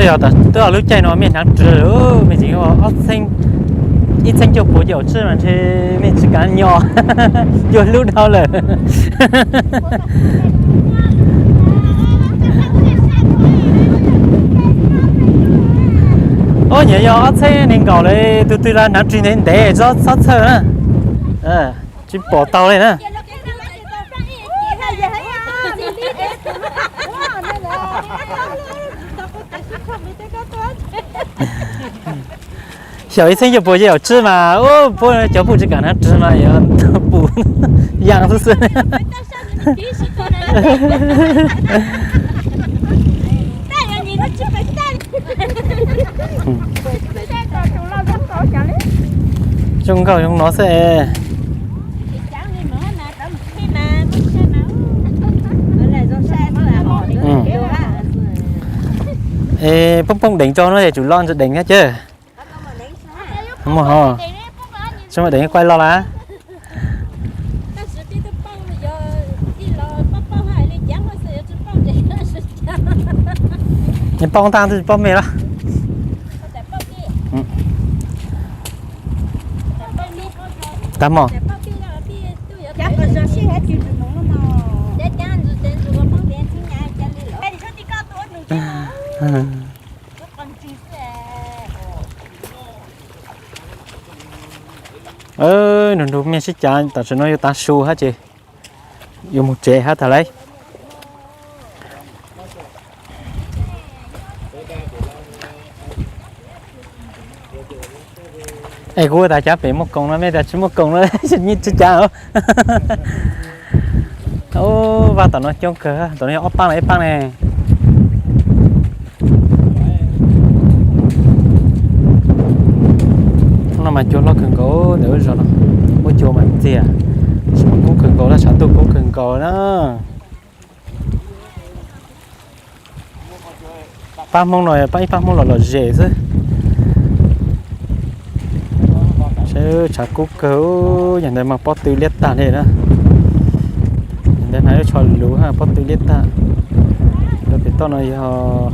Twb lub caij no mej hnav ris, mej tseem ob txheeb, ib txheeb cuaj puas cuaj caum tsib mas ntshe mej tsis kav nyo, cuag lub dhau lawm. Ob, nyiam yog ob txheeb nees nkaum lawm tus twg los hnav ris ntev ntev txhob txhawj na, tsis pom tau li na. Xyaum ib txheeb cuaj puas cuaj caum tsib mas puab cov puj tsis kam hnav ris mas yuav pum yaas xwb xwb. Zoo nkauj zoo no xwb. Es poob poob deev rau no es tsum lo ntsis deev thiab ces. Muaj ho, tsis muaj deev quaj loj lawm. Nws paub ntag twb tsis paub me los. Tag mog. Nrug nrug mej sib cav tam sim no yuav tav su hab ces yuav mus tsev hab tag lauj. Es kuv tas cav pem muaj koom no, mej tas tsis muaj koom no, sib cav. Vaj tom no coob kawg, tom no yog ob paab los ib paab ne. Hnub no mas cua loj kawg nkaus ntawm lub zos no, muaj cua mas ntxiag, tsis muaj kub kawg nkaus na, tshav ntuj kub kawg nkaus na. Pab Hmoob no pab ib pab Hmoob los lom zem xwb. Saib tshav kub kawg, yog ntawd mas pob tw liab tag li na. Yog ntawd na, lub tsho luv pob tw liab tag. Rau pem toj no yog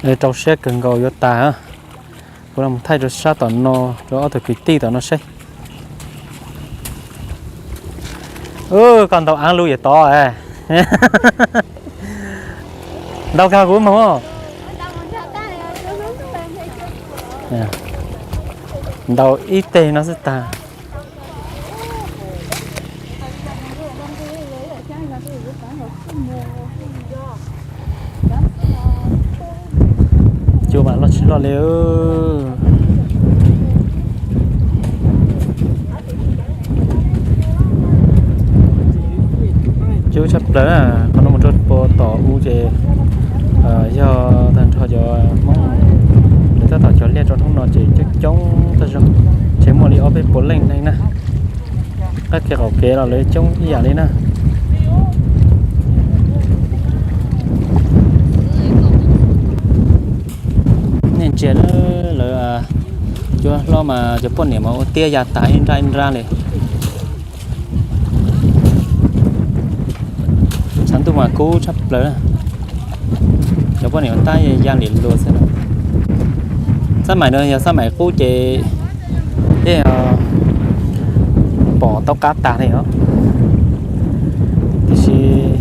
rau siab kawg nkaus yuav tas. Kuv los thaij rau sab tom no rau ob tug kwv tij tom no seb. Koj ntaus aav lug yam tod. Ntaus kag kuv moog. Ntaus ib teg no xwb tag. Cua mas loj tsis loj li. Coob tshaj plaws na, qhov no mus rau puag tom u ces yog tag nrho cov Hmoob lawv tab tom cog liaj rau hnub no ces coob coob tag zog, ces muaj li ob peb puas leej neeg na. Qab kev qaum kev los lawv coob ib yam li na. Nej ntsia lawv cua hlob mas cov poj niam mas ua tiab ya tag ib nrab ib nrab li. Tshav ntuj mas kub tshaj plaws, cov poj niam tab ya lim luas xwb. Xab maim no yog xab maim qub ces yeej pom tau qab tag li os. Tiam sis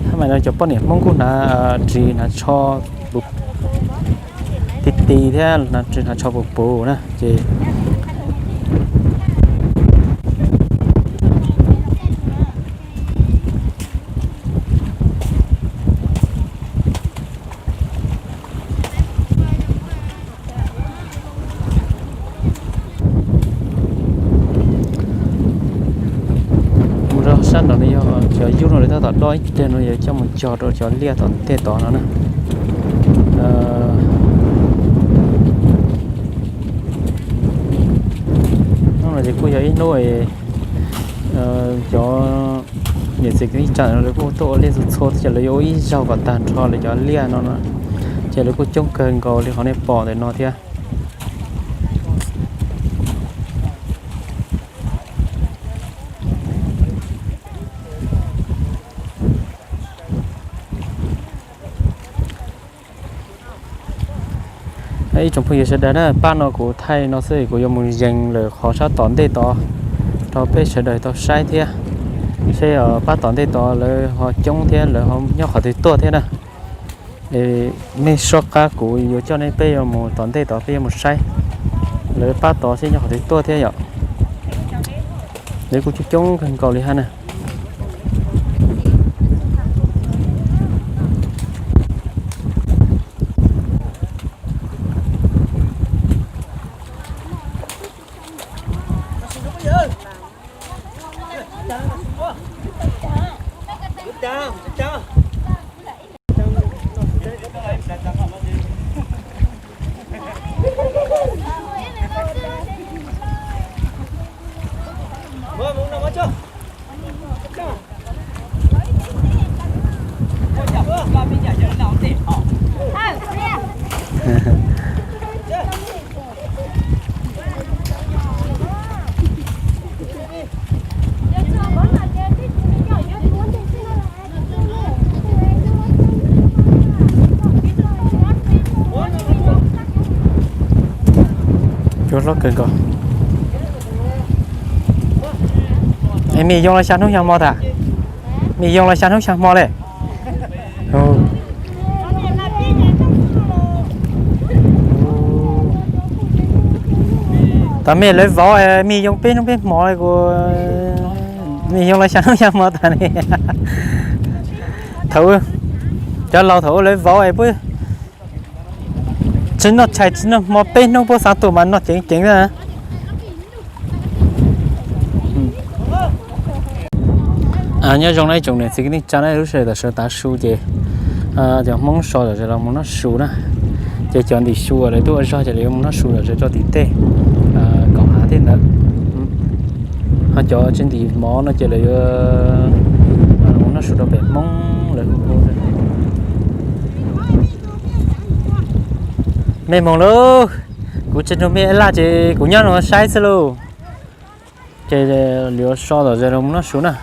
xab maim no cov poj niam Hmoob kuj hnav ris hnav tsho ti ti thiab hnav ris hnav tsho puv puv na ces Mus rau sab nraud no yog cov yub no lawv tab tom dob ib teg no yuav coj mus cog rau cov liaj tom tej tod no na. Hnub no ces kuj yog ib hnub cov niam txiv kwv tij neej tsa lawv kuj tuaj ua liaj txhua txhua ces lawv yuav ua ib zaug kom tag nrho lawv cov liaj no na. Ces lawv kuj coob kawg nkaus li qhov nej pom ntawm no thiab. Ib tsoom phooj ywg sawv daws na, pab no kuv thaij no xwb, kuv yuav mus yees lawm qhov sab tom ntej tod rau peb sawv daws tau saib thiab. Seb pab tom ntej tod lawv ho coob thiab lawv ho nyob qhov twg tuaj thiab na. Es nej soj qab kuv yuav coj nej peb yuav mus tom ntej tod peb yuav mus saib lawv pab tod seb nyob qhov twg tuaj thiab yom. Lawv kuj coob coob kawg nkaus li hab na. Cua hlob kawg nkaus. Es Mim yoo los xya hnub xya hmo tas? Mim yoo los xya hnub xya hmo li. Tam mej lawv vauv Mim yoo peb hnub peb hmo li kuv, Mim yoo los xya hnub xya hmo tas li. Thaum cov laus thaum ub lawv vauv es puab tsi noj tshais tsi noj hmo peb hnub puab xav tuaj mas noj ceev ceev na. Nyob zoo na ib tsoom niam txiv kwv tij neej tsa na, lub sij hawm tam sim no tav su ces cov Hmoob so zom zaws los mus noj su na. Ces cov ntim su lawv tuaj ua zog ces lawv yuav mus noj su zom zaws rau tim tej kaum hav tej ntawd. Ho cov tsis ntim mov no ces lawv yuav mus noj su rau pem Hmoob lawv hu hu. Mej moog lauj, kuv tsis nrug mej laj ces kuv nyob no saib xwb lauj. Ces lawv yuav so zom zaws los mus noj su na.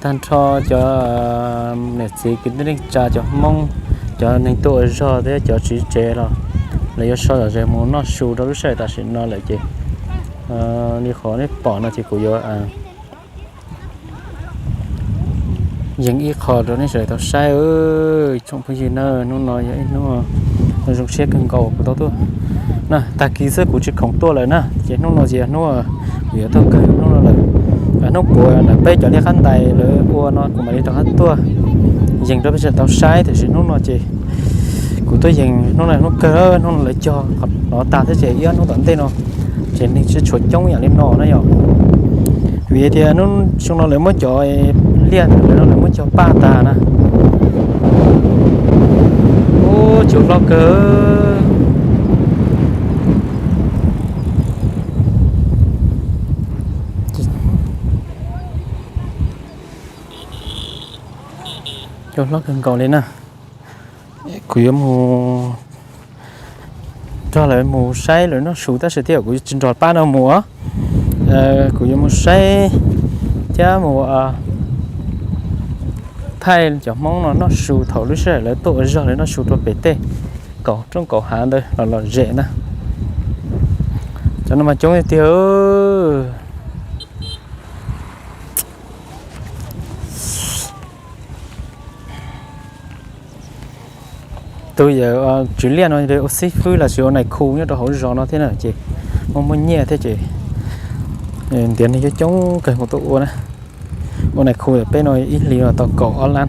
Tag nrho cov niam txiv kwv tij neej tsa, cov Hmoob, cov neeg tuaj ua zog thiab cov tswv tsev los lawv yuav so zom zaws mus noj su rau lub sij hawm tam sim no lawm ces li qhov nej pom no ces kuv yuav yees ib qho rau nej sawv daws tau saib. Tsoom phooj ywg na, hnub no yog ib hnub zoo siab kawg nkaus kuv tau tuaj na. Tag kis xwb kuv tsis khoom tuaj lawm na, ces hnub no ces yog hnub kuv yuav tuaj kawg hnub no lawm. Hnub puav ntawm peb cov liaj qab ntais lawv ua no kuv mam li rov qab tuaj yees rau peb sawv daws tau saib, tiam sis hnub no ces kuv tuaj yees hnub no hnub kawg, hnub no lawv cog qhov no tag thiab ces ib ob hnub tom ntej no ces neeg tsis tshua coob yam li no na yom. Vim tias hnub xyoo no lawv muab cov liaj ntawd no lawv muab cog paj tag na. Ub, cua hlob kawg. Cua hlob kawg nkaus li na. Kuv yuav mus nrog lawv mus saib lawv noj su tab sis thiab kuv tsis nrog pab no mus. Kuv yuav mus saib thiab mus thaij cov Hmoob no noj su thaum lub sij hawm lawv tuaj ua zog lawv noj su rau pem tej kaum roob kaum hav ntawd los lom zem na. Cov no mas coob tiag tiag. Tus yawm tswv liaj no ua xib fwb los sis ua nais khu nyob rau hauv zos no thiab na, ces muaj muaj nyiaj thiab ces ntiav neeg coob coob kawg nkaus tuaj ua na. Ua nais khu peb no ib hlis no tau kaum ob lab.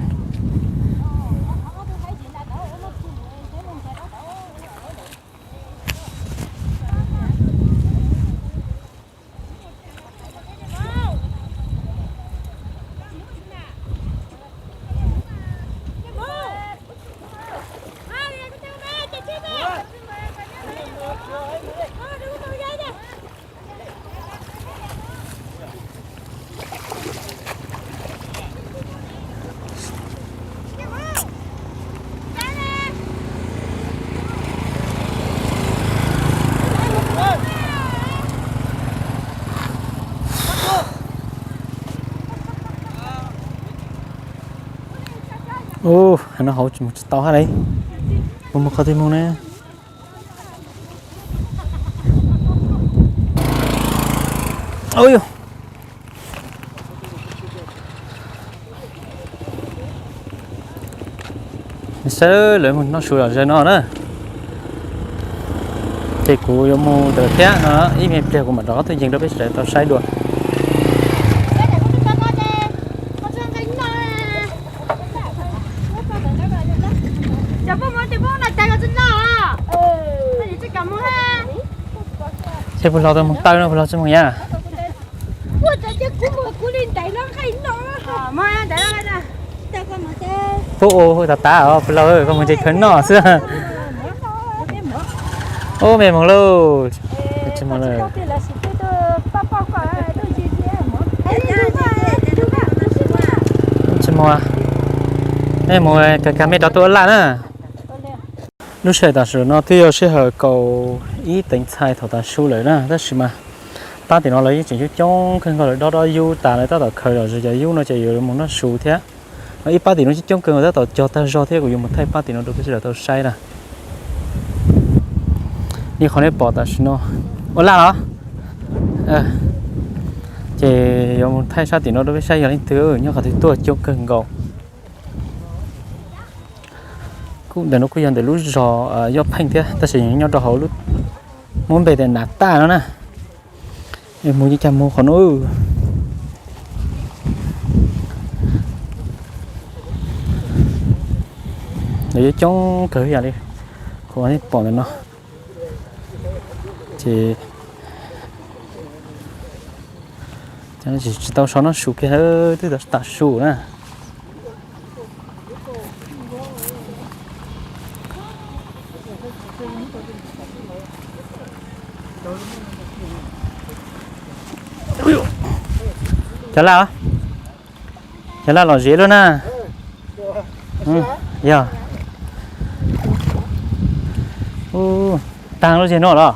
Ub, no hauv tsis mus tsis tau hab lauj. Mus mus qhov twg mus na. Ua, saib lawv mus noj su zom zaws no na. Ces kuv yuav mus ntawd thiab no, ib me pliag kuv mam rov qab tuaj yees rau peb sawv daws tau saib dua. Ces puas hlob tau mus taw no, puas hlob tsis mus yam? Puab ua tas tas os, puas hlob, koj mus ntsib khawv noj xwb. Ub, me moog lauj. Tsis mus, me mus kag kag me rov tuaj ua laj na. Lub sij hawm tam sim no twb yog sij hawm kaum ib teev txhais thaum tav su lawm na, tab sis mas pab tim no lawv yeej tseem coob coob kawg nkaus, lawv dob dob yub tas lawv tab tom khaws zom zaws cov yub no ces yuav mus noj su thiab. Ib pab tim no coob coob kawg nkaus tab tom cog tag zog thiab, kuv yuav mus thaij pab tim no rau peb sawv daws tau saib na. Li qhov nej pom tam sim no, ua laj los? Ces yuav mus thaij sab tim no rau peb saib yog leej twg nyob qhov twg tuaj coob kawg nkaus. Kuj ntawm no kuj yog ntawm lub zos Yoj Pheej thiab tab sis nyob rau hauv lub, muab npe tias Nav Taj no na. Mus yeej cas mus qhov no. Lawv yuav coob kawg yam li qhov nej pom ntawm no. Ces tsis tau so noj su kiag, twb tas su na. Cov laj, cov laj lom zem lawm na. Yog. Taag lub zig no los?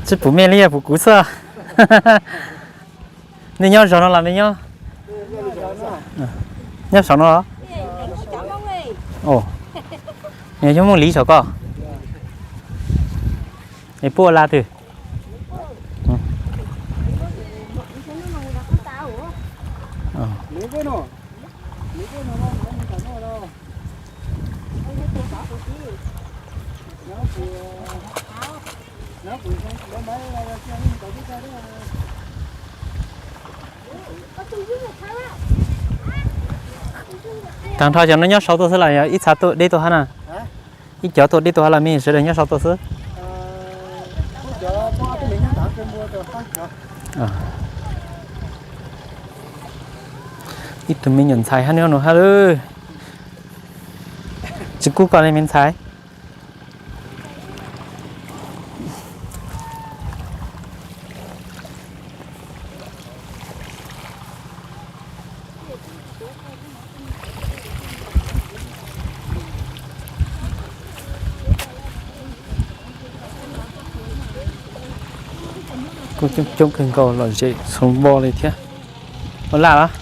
Tsis pum mej li, yog pum kuv xwb. Nej nyob zog no los nej nyob, nyob saum no los? Yog Hmoob Lis saum ko. Es puab ua laj twg? Taag nrho cov no nyob saud tuaj xwb los yog ib txha tuaj deb tuaj hab na? Ib cov tuaj deb tuaj hab los mej sawv daws nyob saud tuaj xwb? Ib tug me nyuam ntxhais hab nyob no hab lawm. Tsis kub koj li me ntxhais. Kuj coob coob kawg nkaus, lom zem txhua npo li thiab. Ua laj los?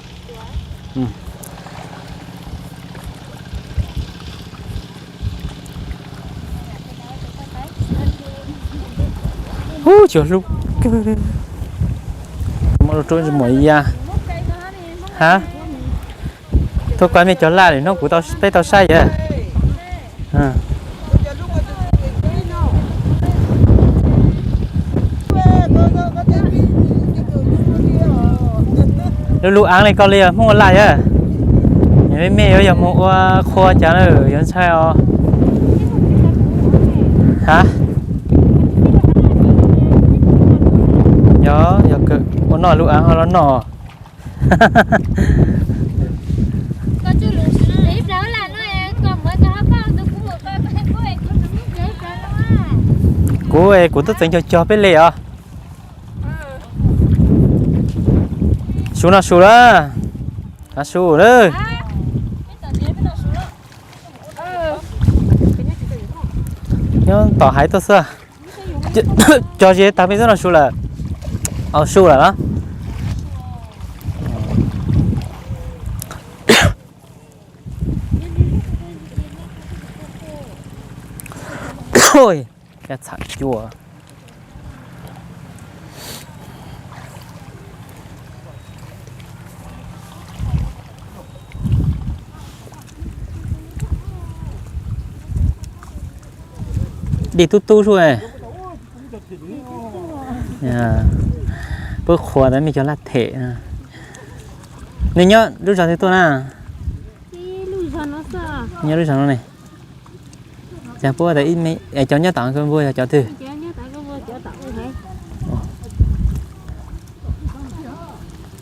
Ub, cov hlub kawg. Muaj lub roob ntsis muaj ib yam. Ha? Tuaj koj mej cov laj lwm hnub kuv, peb tau saib yawg. Lub lub aav li koj li yog Hmoob ua laj yawg? Mej mej yuav yog mus ua qhua cas na, yuav ntshai os. Ha? Yog, yog kawg, ua noj lub aav ho los noj. Kuv, kuv twb txeev cog cog peb li os. Su no su lawm. Su lawm. Nyob tom haiv tuaj xwb. Cog ze tag peb xwb no su lawm. Au, su lawm los? Poj, cab txham cua. Dej tub tub sub. Puab qhuas tas mej cov laj them. Nej nyob lub zog twg tuaj na? Nyob lub zog no ne. Cas puab tas cov nyob tom Kab Npua yog cov twg?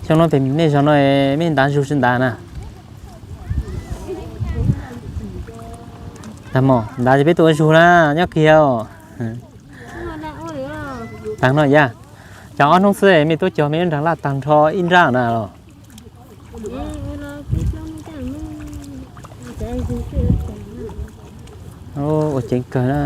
Xyoo no pem mej zog no mej ntav zug tsi ntav na? Tag mog, ntav ces peb tuaj ua zug na, nyob kiag os. Tag no yaj, cov ob hnub xwb mej tuaj cog mej nraag laj tag nrho ib nrab na los. Ua ceev kawg na.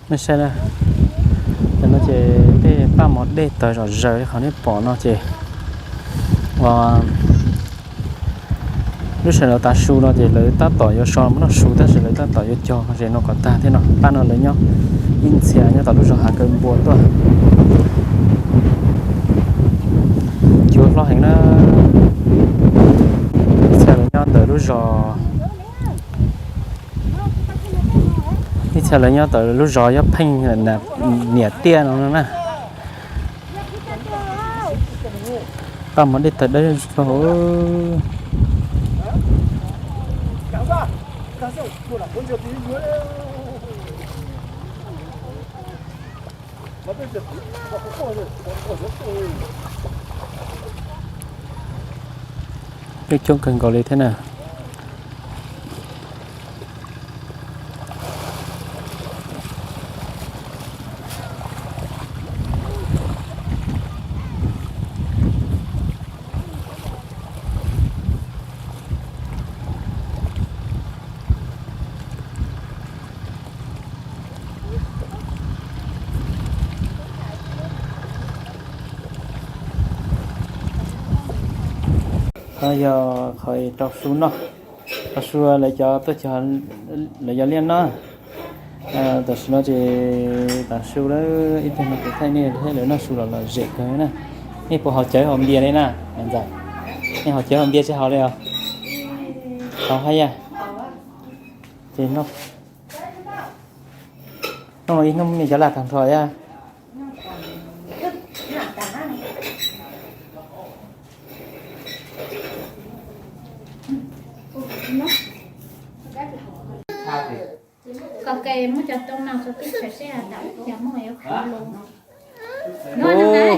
Nej saib na, cov no ces tej paj mov dej tawg zom zaws li qhov nej pom no ces, lub sij hawm lawv tav su no ces lawv tab tom yuav so muab noj su tab sis lawv tab tom yuav cog ze no kom tag thiab no. Pab no lawv nyob ib ntxhia nyob tom lub zos Hav Kaw Npua tuaj. Cua hlob heev na. Ib txhia lawv nyob ntawm lub zos, ib txhia lawv nyob ntawm lub zos Yob Pheej, Niam Tiaj no na. Paj mov dej tawg dawb zog. Coob coob kawg nkaus li thiab na. Qhov yog qhov rau su noj, rau su lawv cov tuaj cog lawv cov liaj noj. Tam sim no ces tav su lawm, ib pliag no kuv thaij nej thiab lawv noj su los lom zem kawg na. Nej puas haus cawv haus npias li na? Nej haus cawv haus npias tsis haus li os? Haus hab yaj. Ces noj, noj ib hnub me cov laj tag nrho yaj. Ua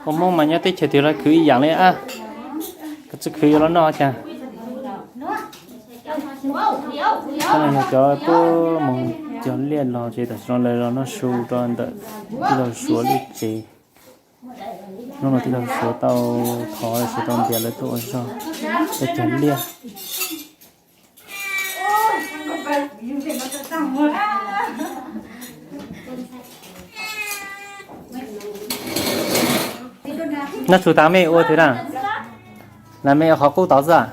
Hmoob mas nyob teb chaws twg los khwv ib yam li a, koj tsis khwv yuav los noj cas. Cov no yog cov tuaj mus cog liaj los ces tam sim no lawv los noj su rau ntawm tij laug Suav lub tsev. Hnub no tij laug Suav tau thov Suav tau ntiav lawv tuaj ua zog, tuaj cog liaj. Noj su tas mej ua twg na? Las mej ua qhov qub tod xwb.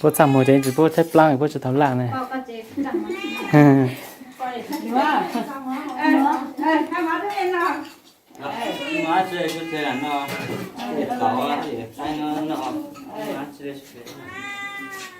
Puab txaj muag ces tsis pub tshaib plab, puab tsis tau laj ne. Mab tsi tsheb no, tau tau no, mab tsi tsheb.